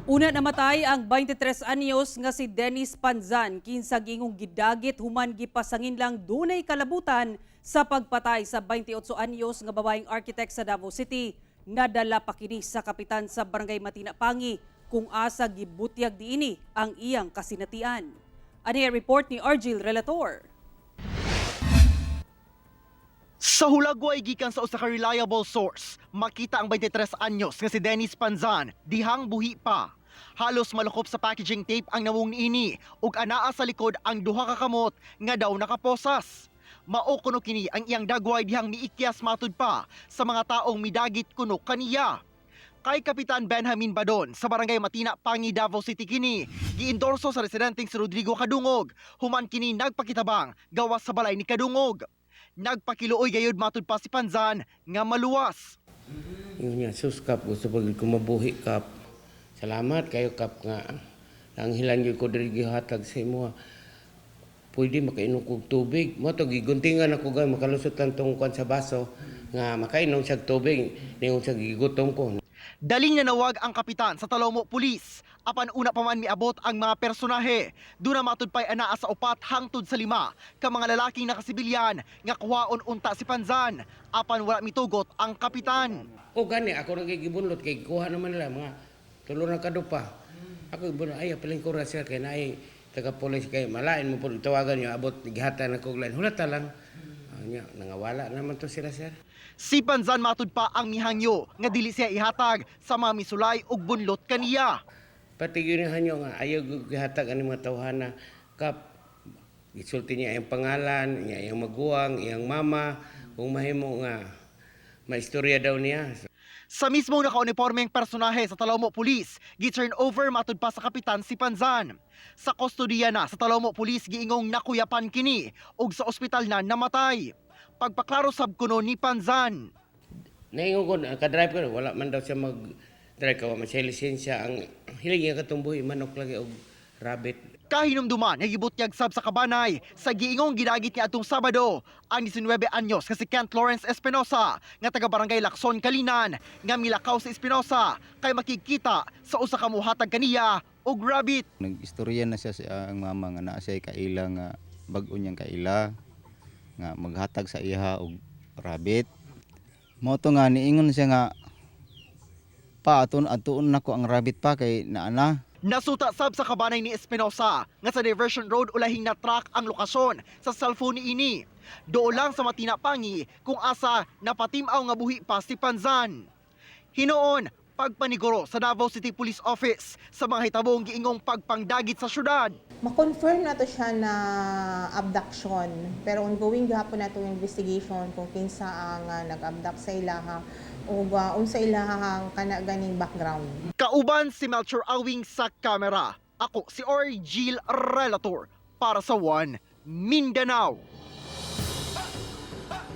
Una namatay ang 23 anyos nga si Dennis Panzan, kinsa giingong gidagit human gipasangin lang dunay kalabutan sa pagpatay sa 28 anyos nga babaeng architect sa Davao City. Nadala pa kini sa kapitan sa Barangay Matina Pangi kung asa gibutyag diini ang iyang kasinatian. Ani ang report ni Argil Relator. Sa hulagway gikan sa usa ka reliable source, makita ang 23 anyos nga si Dennis Panzan dihang buhi pa. Halos malukop sa packaging tape ang nawong niini ug anaa sa likod ang duha ka kamot nga daw nakaposas. Mao kuno kini ang iyang dagway dihang miikyas matud pa sa mga taong midagit kuno kaniya. Kay Kapitan Benjamin Badon sa Barangay Matina, Pangi, Davao City kini, giendorso sa residenteng si Rodrigo Kadungog, human kini nagpakitabang gawas sa balay ni Kadungog. Nagpakiluoy gayud matud pa si Panzan nga maluwas. Yun niya, sus Kap, gusto pag ko mabuhi, Kap. Salamat kayo, Kap, nga nanghilan gyud ko diri gihatag sa imo. Pwede makainom kog tubig. Mao to giguntingan ako gay makalusot lang tong kwan sa baso nga makainom siya tubig, ningon siya gigutom ko. Daling nanawag ang kapitan sa Talomo Police. Apan una pa man miabot ang mga personahe. Duna matud pa'y anaa sa upat hangtod sa lima ka mga lalaking nakasibilyan nga kuhaon unta si Panzan. Apan wala mitugot ang kapitan. O gani ako nang gibunlot kay kuha naman nila mga tulo na kadupa. Ako gibunlot ay piling ko ra sir kay naay taga pulis kay malain mo pud tawagan niyo abot gihatan ako og line. Hulata lang. Nya, nangawala naman to sila, sir. Si Panzan matud pa ang mihangyo nga dili siya ihatag sa mga misulay ug bunlot kaniya. Pati yun hanyo nga ayaw gihatag ani mga tawhana, Kap. Gisulti niya iyang pangalan, niya iyang maguwang, iyang mama, kung mahimo nga maistorya daw niya. Sa mismong nakaunipormeng personahe sa Talomo Police, gi-turn over matud pa sa kapitan si Panzan. Sa kustodiya na sa Talomo Police giingong nakuyapan kini ug sa ospital na namatay. Pagpaklaro sab kuno ni Panzan. Naingon ko, ka-drive ko, wala man daw siya mag-drive, kawa man siya lisensya. Ang hilig niya katumbuhi, manok lagi og rabbit. Kahinumduman nga gibutyag sab sa kabanay sa giingong gidagit ni atong Sabado ang 19 anyos nga si Kent Lawrence Espinosa nga taga Barangay Lacson, Calinan, nga milakaw si Espinosa kay makikita sa usa ka muhatag kaniya og rabbit. Nag-istorya na siya sa ang mama nga naa siya kaila nga bag-o niyang kaila nga maghatag sa iha og rabbit. Mao to nga niingon siya nga, "Pa, aton atuon nako ang rabbit pa kay naa na." Nasuta sab sa kabanay ni Espinosa nga sa Diversion Road ulahing na track ang lokasyon sa cellphone niini. Doon lang sa Matina Pangi kung asa napatimaw nga buhi pa si Panzan. Hinoon, pagpaniguro sa Davao City Police Office sa mga hitabong giingong pagpangdagit sa syudad. Ma-confirm na to siya na abduction. Pero ongoing gihapon na itong investigation kung kinsa ang nag-abduct sa ilaha o unsa ilahang kana ganing background. Kauban si Melchor Awing sa kamera. Ako si Orgil Relator para sa One Mindanao.